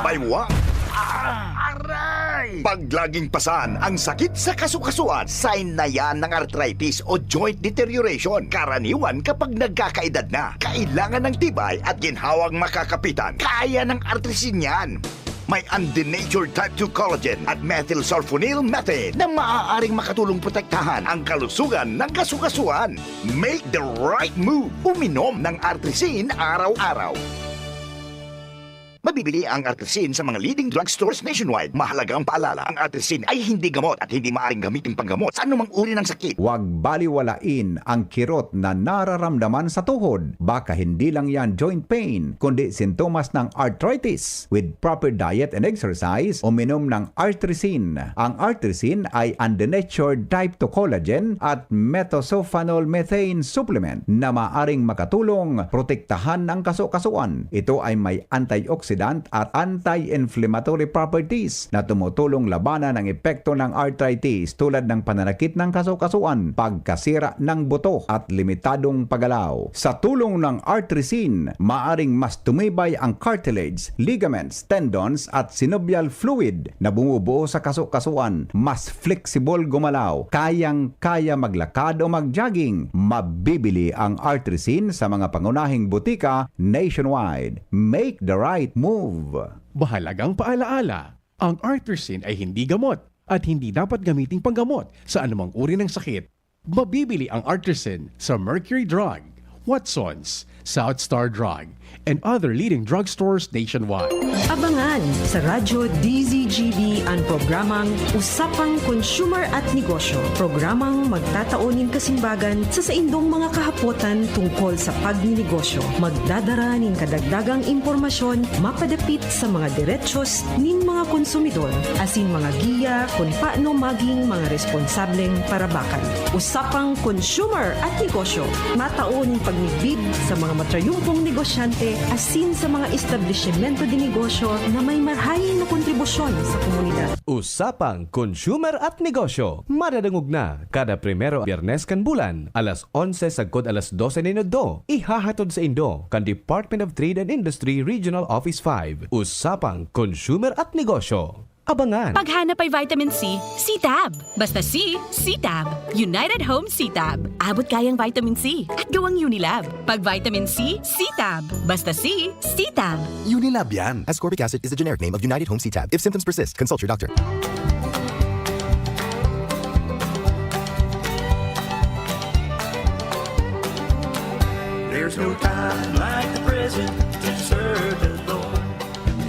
baywa, aray! Pag laging pasan ang sakit sa kasukasuan, sign na yan ng arthritis o joint deterioration. Karaniwan kapag nagkakaedad na, kailangan ng tibay at ginhawang makakapitan. Kaya ng artrisin yan. May undenatured type two collagen at methylsulfonyl methane na maaaring makatulong protektahan ang kalusugan ng kasukasuan. Make the right move. Uminom ng Artrisin araw-araw. Mabibili ang Artrisin sa mga leading drugstores nationwide. Mahalagang paalala, ang Artrisin ay hindi gamot at hindi maaaring gamitin panggamot sa anumang uri ng sakit. Huwag baliwalain ang kirot na nararamdaman sa tuhod. Baka hindi lang yan joint pain, kundi sintomas ng arthritis. With proper diet and exercise, uminom ng Artrisin. Ang Artrisin ay undenatured type two collagen at methylsulfonyl methane supplement na maaring makatulong protektahan ang kasukasuan. Ito ay may antioxidant at anti-inflammatory properties na tumutulong labanan ang epekto ng arthritis, tulad ng pananakit ng kasukasuan, pagkasira ng buto, at limitadong paggalaw. Sa tulong ng Artrisin, maaring mas tumibay ang cartilage, ligaments, tendons, at synovial fluid na bumubuo sa kasukasuan. Mas flexible gumalaw, kayang-kaya maglakad o mag-jogging. Mabibili ang Artrisin sa mga pangunahing butika nationwide. Make the right move! Mahalagang paalaala, ang Artrisin ay hindi gamot at hindi dapat gamiting panggamot sa anumang uri ng sakit. Mabibili ang Artrisin sa Mercury Drug, Watsons, South Star Drug, and other leading drugstores nationwide. Abangan sa Radyo D Z G B an programang Usapang Consumer at Negosyo, programang magtatao nin kasimbagan sa saindong mga kahapotan tungkol sa pagninegosyo. Magdadara nin kadagdagang impormasyon mapadapit sa mga derechos nin mga konsumidor, asin mga giya kun paano maging mga responsableng parabakan. Usapang Consumer at Negosyo, matao nin pagmidbid sa mga matrayumpong negosyante asin sa mga establisimento de negosyo na may marhay na kontribusyon sa komunidad. Usapang Consumer at Negosyo, madadangog na kada primero Biyernes kan bulan, alas onse sagkod alas dose nin udto. Ihahatod saindo kan Department of Trade and Industry Regional Office five. Usapang Consumer at Negosyo. Abangan! Paghanap ay vitamin C, C-Tab. Basta C, C-Tab. United Home C-Tab. Abot kayang vitamin C at gawang Unilab. Pag vitamin C, C-Tab. Basta C, C-Tab. Unilab yan. Ascorbic acid is the generic name of United Home C-Tab. If symptoms persist, consult your doctor. There's no time like the present to serve the Lord.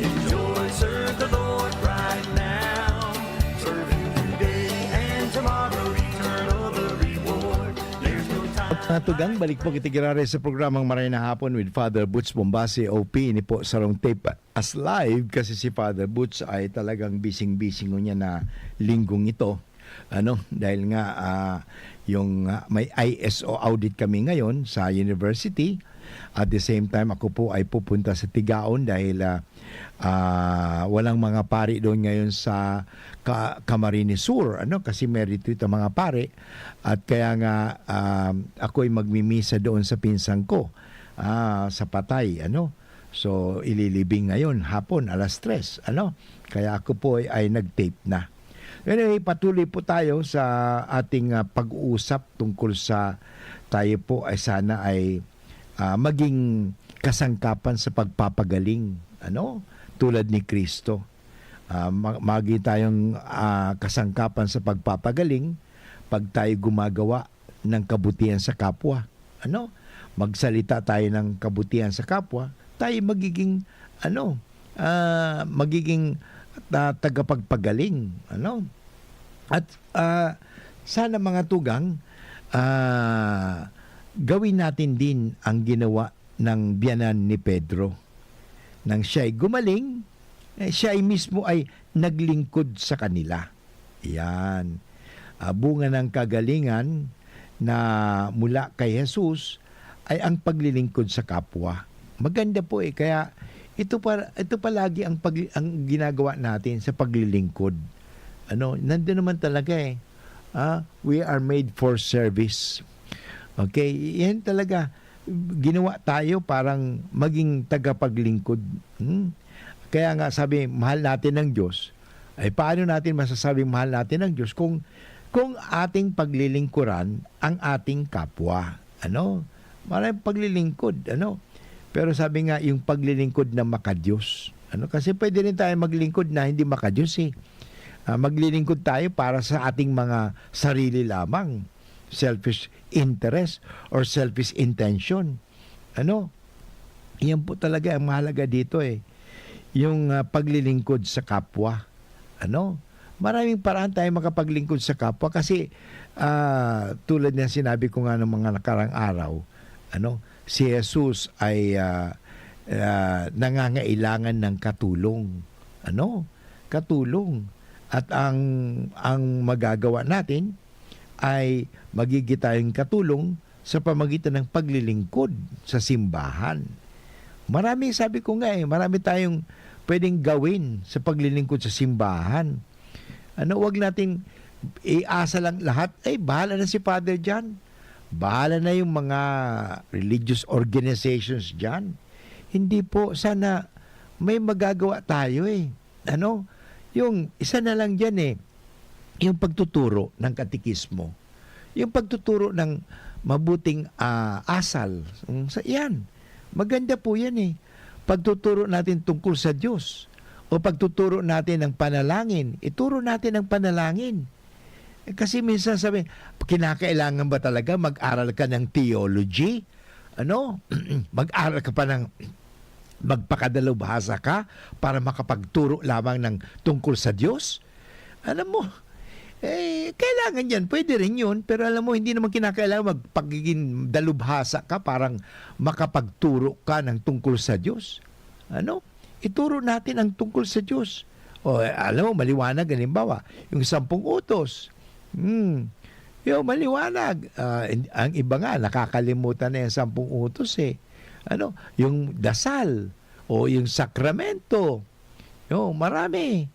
Enjoy, serve the Lord right now. Serving today and tomorrow, eternal the reward. There's no time. Mga tugang, balik po kita giraray sa programang Maray na Hapon with Father Butch Bombasi, O P. Ini po sarong tape as live kasi si Father Butch ay talagang bising-bising ngunyan na linggong ito. Ano, dahil nga, ah, yung, ah, may I S O audit kami ngayon sa university. At the same time, ako po ay pupunta sa Tigaon dahil, ah, ah, walang mga pari doon ngayon sa Ka-, Camarines Sur, ano, kasi may retreat ang mga pari. At kaya nga, ah, ako ay magmimisa doon sa pinsan ko, ah, sa Patay, ano. So, ililibing ngayon, hapon, alas tres, ano. Kaya ako po ay, ay nag-tape na. Anyway, patuloy po tayo sa ating, ah, pag-uusap tungkol sa tayo po ay sana ay, ah, maging kasangkapan sa pagpapagaling, ano? Tulad ni Kristo. Ah, ma-, maging tayong, ah, kasangkapan sa pagpapagaling pag tayo gumagawa ng kabutihan sa kapwa. Ano? Magsalita tayo ng kabutihan sa kapwa, tayo magiging, ano, ah, magiging ta-, tagapagpagaling, ano? At, ah, sana, mga tugang, ah, gawin natin din ang ginawa ng biyanan ni Pedro. Nang siya'y gumaling, eh, siya ay mismo ay naglingkod sa kanila. Yan. Ah, bunga ng kagalingan na mula kay Jesus ay ang paglilingkod sa kapwa. Maganda po eh. Kaya ito pa, ito palagi ang pag-, ang ginagawa natin sa paglilingkod. Ano, nandun naman talaga eh. Ah, we are made for service. Okay, yan talaga. Ginawa tayo parang maging tagapaglingkod. Hmm? Kaya nga sabi, mahal natin ng Diyos. Ay, paano natin masasabing mahal natin ng Diyos kung, kung ating paglilingkuran ang ating kapwa? Ano? Maraming paglilingkod, ano? Pero sabi nga, yung paglilingkod na makadiyos. Ano, kasi pwede rin tayo maglingkod na hindi maka-Diyos, eh. Ah, maglilingkod tayo para sa ating mga sarili lamang, selfish interest or selfish intention. Ano? Yan po talaga ang mahalaga dito, eh. Yung, ah, paglilingkod sa kapwa. Ano? Maraming paraan tayo makapaglingkod sa kapwa kasi, ah, tulad ng sinabi ko nga ng mga nakarang araw, ano, si Jesus ay, ah, ah, nangangailangan ng katulong. Ano? Katulong. At ang, ang magagawa natin ay magiging tayong katulong sa pamagitan ng paglilingkod sa simbahan. Marami, sabi ko nga eh, marami tayong pwedeng gawin sa paglilingkod sa simbahan. Ano, wag nating iasa lang lahat, "Ay, bahala na si Father diyan. Bahala na yung mga religious organizations diyan." Hindi po, sana may magagawa tayo eh. Ano, yung isa na lang diyan eh, yung pagtuturo ng katekismo. Yung pagtuturo ng mabuting, ah, asal. Mm, sa, yan. Maganda po yan eh. Pagtuturo natin tungkol sa Diyos o pagtuturo natin ng panalangin, ituro natin ang panalangin. Eh, kasi minsan sabi, kinakailangan ba talaga mag-aral ka ng theology? Ano? Mag-aral ka pa ng, magpakadalubhasa ka para makapagturo lamang ng tungkol sa Diyos? Alam mo, eh, kailangan yan. Pwede rin yun. Pero alam mo, hindi naman kinakailangan magpagiging dalubhasa ka parang makapagturo ka ng tungkol sa Diyos. Ano? Ituro natin ang tungkol sa Diyos. O, alam mo, maliwanag, halimbawa, yung sampung utos. Hmm. Yung maliwanag. Ah, in-, ang iba nga, nakakalimutan na yung sampung utos eh. Ano? Yung dasal, o yung sakramento. Yung marami.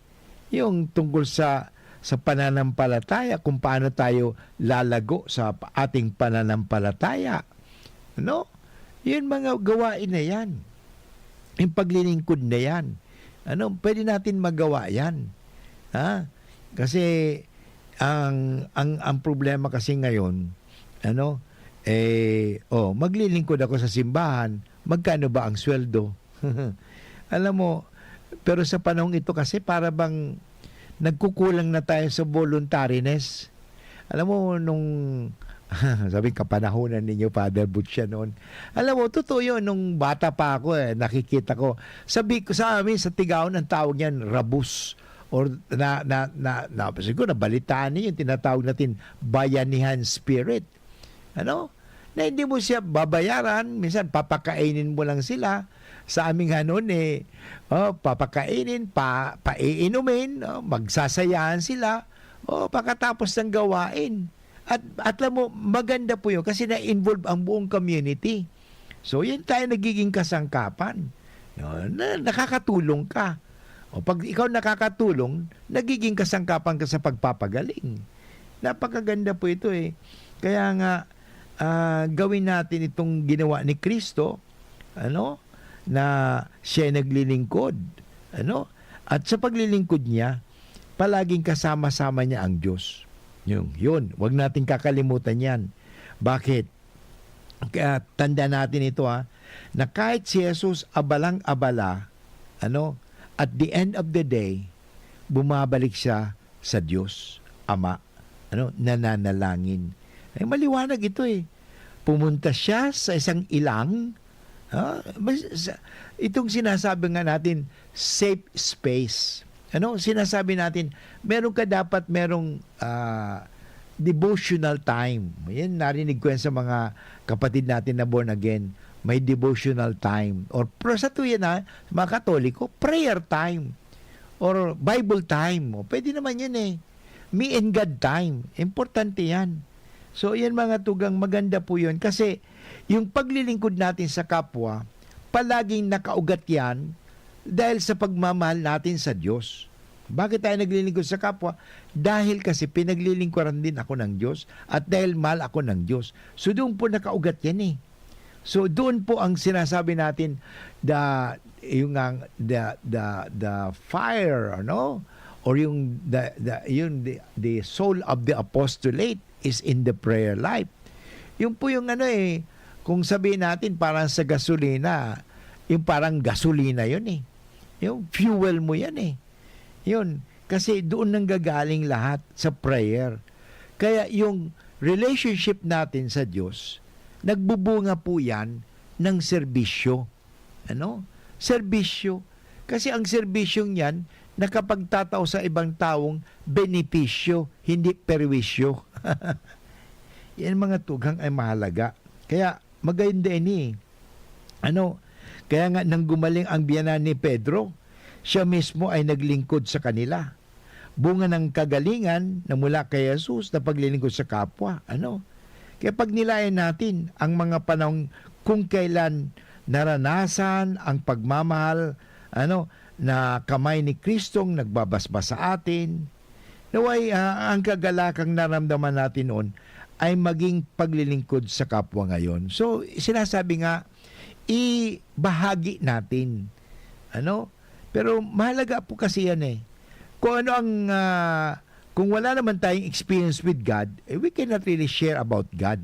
Yung tungkol sa, sa pananampalataya, kung paano tayo lalago sa pa-, ating pananampalataya. Ano? Yun mga gawain na yan. Yung paglilingkod na yan. Ano? Pwede natin magawa yan. Ha? Kasi ang, ang, ang problema kasi ngayon, ano, eh, oh, maglilingkod ako sa simbahan, magkano ba ang sweldo? Alam mo, pero sa panahong ito kasi para bang nagkukulang na tayo sa voluntariness. Alam mo, nung, sabi, kapanahonan ninyo, Father Butch, yan noon. Alam mo, totoo yun, nung bata pa ako, eh, nakikita ko. Sabi ko sa amin, sa Tigaon, ang tawag niyan, rabus. Or na, na, na, na, siguro nabalitaan niyo yung tinatawag natin bayanihan spirit. Ano? Na hindi mo siya babayaran, minsan papakainin mo lang sila. Sa aming hanon, eh, oh, papakainin, pa, paiinumin, oh, magsasayahan sila. Oh, pagkatapos ng gawain. At, at alam mo, maganda po yun kasi na-involve ang buong community. So, yun tayo nagiging kasangkapan. No? Na, nakakatulong ka. O pag ikaw nakakatulong, nagiging kasangkapan ka sa pagpapagaling. Napakaganda po ito eh. Kaya nga, ah, gawin natin itong ginawa ni Kristo, ano, na siya ay naglilingkod, ano, at sa paglilingkod niya, palaging kasama-sama niya ang Diyos. Yung, yun, wag nating kakalimutan yan. Bakit? Kaya tanda natin ito, ha, na kahit si Jesus abalang-abala, ano, at the end of the day, bumabalik siya sa Diyos, Ama, ano, nananalangin. Ay, maliwanag ito, eh. Pumunta siya sa isang ilang, ah, mas-, sa, itong sinasabi nga natin, safe space. Ano, sinasabi natin, meron ka dapat, merong, ah, devotional time. Yan, narinig ko yan sa mga kapatid natin na born again. May devotional time. Or, pero sa tuya na, mga Katoliko, prayer time. Or Bible time. O, pwede naman yan eh. Me and God time. Importante yan. So, yan mga tugang, maganda po yun. Kasi, yung paglilingkod natin sa kapwa, palaging nakaugat yan dahil sa pagmamahal natin sa Diyos. Bakit tayo naglilingkod sa kapwa? Dahil kasi pinaglilingkuran din ako ng Diyos at dahil mahal ako ng Diyos. So, doon po nakaugat yan eh. So, doon po ang sinasabi natin, the, yung ang, the, the, the fire, ano? Or yung, the, the, yung, the, the soul of the apostolate is in the prayer life. Yun po yung ano eh, kung sabihin natin parang sa gasolina, yung parang gasolina yun eh. Yung fuel mo yan eh. Yun. Kasi doon nanggagaling lahat sa prayer. Kaya yung relationship natin sa Diyos, nagbubunga po yan ng serbisyo. Ano? Serbisyo. Kasi ang serbisyong yan, nakapagtatao sa ibang taong benepisyo, hindi perwisyo. Yan mga tugang ay mahalaga. Kaya maganda ini. Ano? Kaya nga nang gumaling ang biyanan ni Pedro, siya mismo ay naglingkod sa kanila. Bunga ng kagalingan na mula kay Jesus na paglilingkod sa kapwa. Ano? Kaya pagnilayan natin ang mga panahon kung kailan naranasan ang pagmamahal, ano, na kamay ni Kristong nagbabasbas sa atin. Naway, ah, ang kagalakang naramdaman natin noon ay maging paglilingkod sa kapwa ngayon. So, sinasabi nga, ibahagi natin. Ano? Pero mahalaga po kasi yan eh. Kung ano ang, ah, kung wala naman tayong experience with God, eh, we cannot really share about God.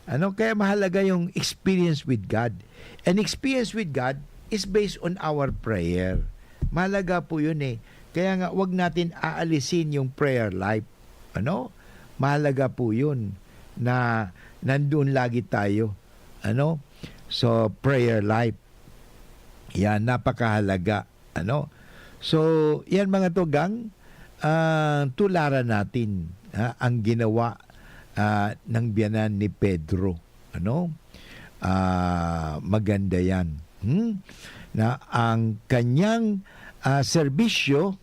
Ano? Kaya mahalaga yung experience with God. And experience with God is based on our prayer. Mahalaga po yun eh. Kaya nga, wag natin aalisin yung prayer life. Ano? Mahalaga po yun na nandun lagi tayo. Ano? So, prayer life. Yan, napakahalaga. Ano? So, yan mga tugang, ah, tularan natin, ha, ang ginawa, ah, ng biyanan ni Pedro. Ano? Ah, maganda yan. Hmm? Na ang kanyang, ah, serbisyo,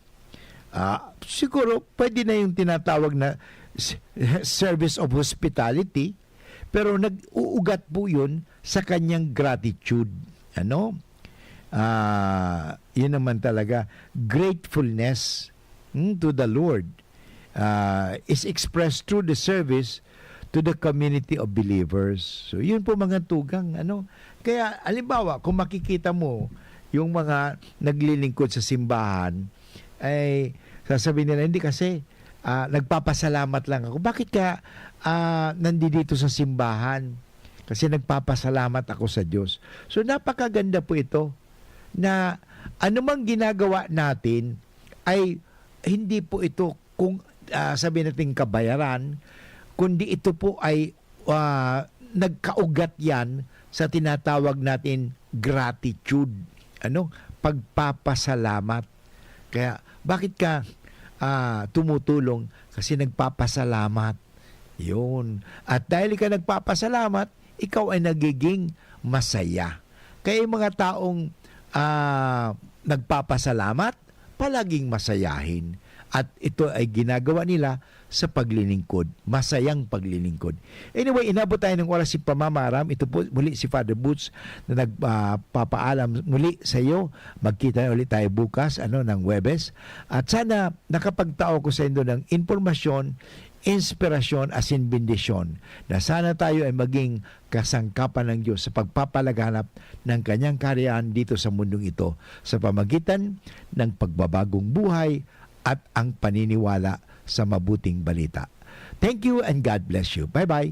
ah, siguro pwede na yung tinatawag na s-, service of hospitality, pero nag-uugat po yun sa kanyang gratitude. Ano? Ah, yun naman talaga, gratefulness, hmm, to the Lord, ah, is expressed through the service to the community of believers. So, yun po mga tugang, ano? Kaya, halimbawa, kung makikita mo yung mga naglilingkod sa simbahan, ay sasabihin nila, "Hindi kasi, ah, nagpapasalamat lang ako." Bakit ka, ah, nandito sa simbahan? Kasi nagpapasalamat ako sa Diyos. So, napakaganda po ito na anumang ginagawa natin ay hindi po ito kung, ah, sabi natin kabayaran, kundi ito po ay, ah, nagkaugat yan sa tinatawag natin gratitude. Ano? Pagpapasalamat. Kaya, bakit ka, ah, tumutulong? Kasi nagpapasalamat. Yun. At dahil ka nagpapasalamat, ikaw ay nagiging masaya. Kaya yung mga taong, ah, nagpapasalamat, palaging masayahin. At ito ay ginagawa nila sa paglilingkod, masayang paglilingkod. Anyway, inabot tayo ng oras sa pamamaram. Ito po muli si Father Boots na nagpapaalam muli sa iyo. Magkita na ulit tayo bukas, ano, ng Huwebes. At sana nakapagtao ko sa inyo ng impormasyon, inspirasyon, asin bendisyon na sana tayo ay maging kasangkapan ng Diyos sa pagpapalaganap ng kanyang kaharian dito sa mundong ito sa pamagitan ng pagbabagong buhay at ang paniniwala sa mabuting balita. Thank you and God bless you. Bye-bye.